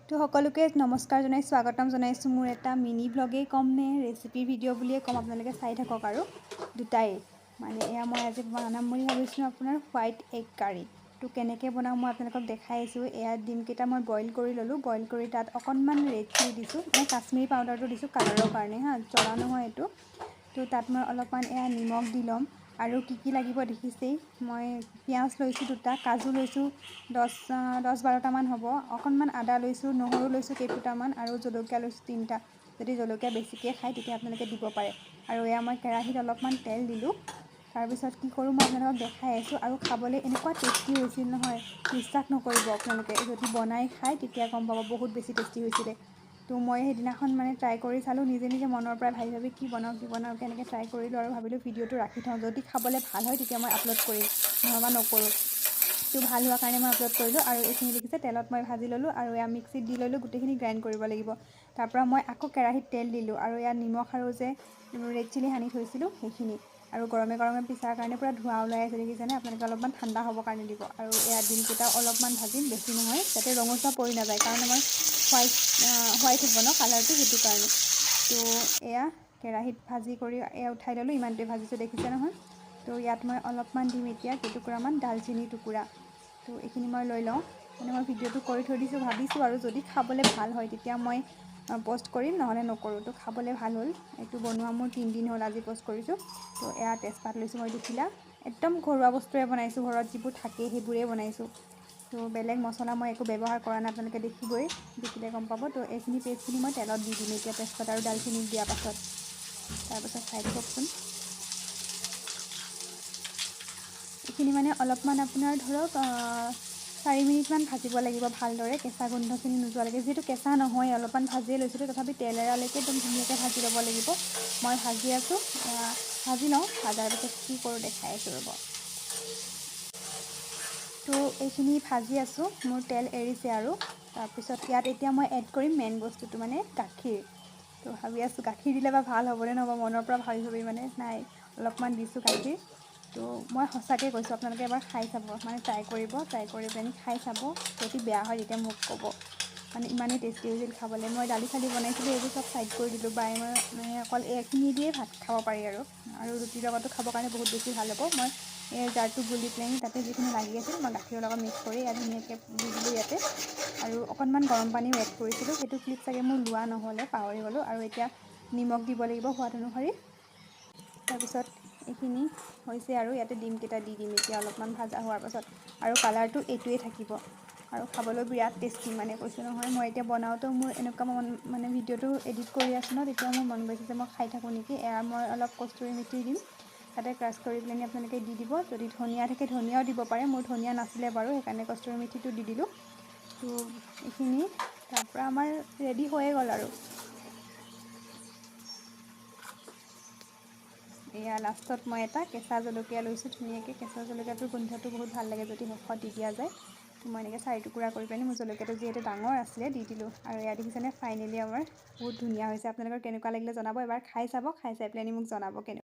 তো সকলোকে নমস্কাৰ জনাই স্বাগতম জনাইছোঁ। মোৰ এটা মিনি ভ্লগেই ক'ম নে ৰেচিপি ভিডিঅ' বুলিয়ে ক'ম, আপোনালোকে চাই থাকক। আৰু দুটাই মানে এয়া মই আজি বনাম বুলি ভাবিছিলোঁ আপোনাৰ হোৱাইট এগ কাৰী। তো কেনেকৈ বনাওঁ মই আপোনালোকক দেখাই আছোঁ। এয়া ডিমকেইটা মই বইল কৰি ল'লোঁ। বইল কৰি তাত অকণমান ৰেড চিলি দিছোঁ, মানে কাশ্মীৰী পাউডাৰটো দিছোঁ কালাৰৰ কাৰণে। হা, জ্বলা নহয় এইটো। তো তাত মই অলপমান এয়া নিমখ দি ল'ম। আৰু কি কি লাগিব দেখিছেই, মই পিঁয়াজ লৈছোঁ দুটা, কাজু লৈছোঁ 10-12টামান হ'ব, অকণমান আদা লৈছোঁ, নহৰু লৈছোঁ কেইফুটামান আৰু জলকীয়া লৈছোঁ 3টা। যদি জলকীয়া বেছিকৈ খায় তেতিয়া আপোনালোকে দিব পাৰে। আৰু এয়া মই কেৰাহীত অলপমান তেল দিলোঁ। তাৰপিছত কি কৰোঁ মই আপোনালোকক দেখাই আছোঁ। আৰু খাবলৈ এনেকুৱা টেষ্টি হৈছিল নহয়, বিশ্বাস নকৰিব আপোনালোকে, যদি বনাই খায় তেতিয়া গম পাব বহুত বেছি টেষ্টি হৈছিলে। তো মই সেইদিনাখন মানে ট্ৰাই কৰি চালোঁ, নিজে নিজে মনৰ পৰাই ভাবি ভাবি কি বনাওঁ কি বনাওঁ কেনেকৈ ট্ৰাই কৰিলোঁ আৰু ভাবিলোঁ ভিডিঅ'টো ৰাখি থওঁ, যদি খাবলৈ ভাল হয় তেতিয়া মই আপলোড কৰিম, নহ'বা নকৰোঁ। তো ভাল হোৱাৰ কাৰণে মই আপলোড কৰিলোঁ। আৰু এইখিনি দেখিছে তেলত মই ভাজি ল'লোঁ আৰু এয়া মিক্সিত দি ল'লোঁ, গোটেইখিনি গ্ৰাইণ্ড কৰিব লাগিব। তাৰপৰা মই আকৌ কেৰাহীত তেল দিলোঁ আৰু ইয়াত নিমখ আৰু যে ৰেড চিলি সানি থৈছিলোঁ সেইখিনি, আৰু গৰমে গৰমে পিছাৰ কাৰণে পূৰা ধোঁৱা ওলাই আছে দেখিছেনে। আপোনালোকে অলপমান ঠাণ্ডা হ'বৰ কাৰণে দিব। আৰু এয়া ডিমকেইটা অলপমান ভাজিম, বেছি নহয়, যাতে ৰঙচুৱা পৰি নাযায়, কাৰণ আমাৰ হোৱাইট হোৱাইট হ'ব ন কালাৰটো, সেইটো কাৰণে। তো এয়া কেৰাহীত ভাজি কৰি এয়া উঠাই ল'লোঁ, ইমানটোৱে ভাজিছোঁ দেখিছে নহয়। তো ইয়াত মই অলপমান দিম এতিয়া কেইটুকুৰামান ডালচেনি টুকুৰা। তো এইখিনি মই লৈ লওঁ, মানে মই ভিডিঅ'টো কৰি থৈ দিছোঁ, ভাবিছোঁ আৰু যদি খাবলৈ ভাল হয় তেতিয়া মই প'ষ্ট কৰিম, নহ'লে নকৰোঁ। তো খাবলৈ ভাল হ'ল, এইটো বনোৱা মোৰ 3 দিন হ'ল, আজি প'ষ্ট কৰিছোঁ। তো এয়া তেজপাত লৈছোঁ মই দুখিলা, একদম ঘৰুৱা বস্তুৰে বনাইছোঁ, ঘৰত যিবোৰ থাকে সেইবোৰেই বনাইছোঁ। তো বেলেগ মছলা মই একো ব্যৱহাৰ কৰা নাই, আপোনালোকে দেখিবই, দেখিলে গম পাব। তো এইখিনি পেষ্টখিনি মই তেলত দি দিম এতিয়া, তেজপাত আৰু ডালচেনি দিয়াৰ পাছত। তাৰপাছত চাই থাককচোন। এইখিনি মানে অলপমান আপোনাৰ ধৰক 4 মিনিটমান ভাজিব লাগিব ভালদৰে, কেঁচা গোন্ধখিনি নোযোৱালৈকে। যিহেতু কেঁচা নহয়, অলপমান ভাজিয়ে লৈছিলোঁ, তথাপি তেল এৰালৈকে একদম ধুনীয়াকৈ ভাজি ল'ব লাগিব। মই ভাজি আছোঁ, ভাজি লওঁ, ভাজাৰ পিছত কি কৰোঁ দেখাই আছোঁ, ৰ'ব। তো এইখিনি ভাজি আছোঁ, মোৰ তেল এৰিছে। আৰু তাৰপিছত ইয়াত এতিয়া মই এড কৰিম মেইন বস্তুটো, মানে গাখীৰ। তো ভাবি আছোঁ গাখীৰ দিলে বা ভাল হ'বনে নহ'ব, মনৰ পৰা ভাবি ভাবি মানে নাই, অলপমান দিছোঁ গাখীৰ। তো মই সঁচাকৈ কৈছোঁ, আপোনালোকে এবাৰ খাই চাব, মানে ট্ৰাই কৰিব, ট্ৰাই কৰি পিনি খাই চাব, যদি বেয়া হয় তেতিয়া মোক ক'ব। মানে ইমানেই টেষ্টি হৈছিল খাবলৈ। মই দালি চালি বনাইছিলোঁ, এইবোৰ চব ছাইড কৰি দিলোঁ বাই। মই মানে অকল এইখিনি দিয়ে ভাত খাব পাৰি আৰু আৰু ৰুটিৰ লগতো খাবৰ কাৰণে বহুত বেছি ভাল হ'ব। মই এই জাৰটো গুলি পেলাই তাতে যিখিনি লাগি আছিল মই গাখীৰৰ লগত মিক্স কৰি ইয়াত ধুনীয়াকৈ দি দিলোঁ ইয়াতে। আৰু অকণমান গৰম পানীও এড কৰিছিলোঁ, সেইটো ক্লিপ চাগে মোৰ লোৱা নহ'লে, পাহৰি গ'লোঁ। আৰু এতিয়া নিমখ দিব লাগিব সোৱাদ অনুসৰি। তাৰপিছত এইখিনি হৈছে আৰু ইয়াতে ডিমকেইটা দি দিম এতিয়া অলপমান ভাজা হোৱাৰ পাছত। আৰু কালাৰটো এইটোৱেই থাকিব আৰু খাবলৈ বিৰাট টেষ্টি, মানে কৈছোঁ নহয়। মই এতিয়া বনাওঁতেও মোৰ এনেকুৱা মন, মানে ভিডিঅ'টো এডিট কৰি আছোঁ ন, তেতিয়া মোৰ মন গৈছে যে মই খাই থাকোঁ নেকি। এয়া মই অলপ কস্তুৰী মেথি দিম তাতে, ক্ৰাছ কৰি পেলাইনি আপোনালোকে দি দিব। যদি ধনিয়া থাকে ধনিয়াও দিব পাৰে। মোৰ ধনিয়া নাছিলে বাৰু, সেইকাৰণে কস্তুৰী মেথিটো দি দিলোঁ। তো এইখিনি তাৰপৰা আমাৰ ৰেডি হৈয়ে গ'ল। আৰু এয়া লাষ্টত মই এটা কেঁচা জলকীয়া লৈছোঁ ধুনীয়াকৈ। কেঁচা জলকীয়াটোৰ গোন্ধটো বহুত ভাল লাগে যদি শেষত দি দিয়া যায়। তো মই এনেকৈ চাৰি টুকুৰা কৰি পিনি, মোৰ জলকীয়াটো যিহেতু ডাঙৰ আছিলে, দি দিলোঁ। আৰু এয়া দেখিছেনে, ফাইনেলি আমাৰ বহুত ধুনীয়া হৈছে। আপোনালোকৰ কেনেকুৱা লাগিলে জনাব, এবাৰ খাই চাব, খাই চাই পেলাইনি মোক জনাব কেনেকুৱা।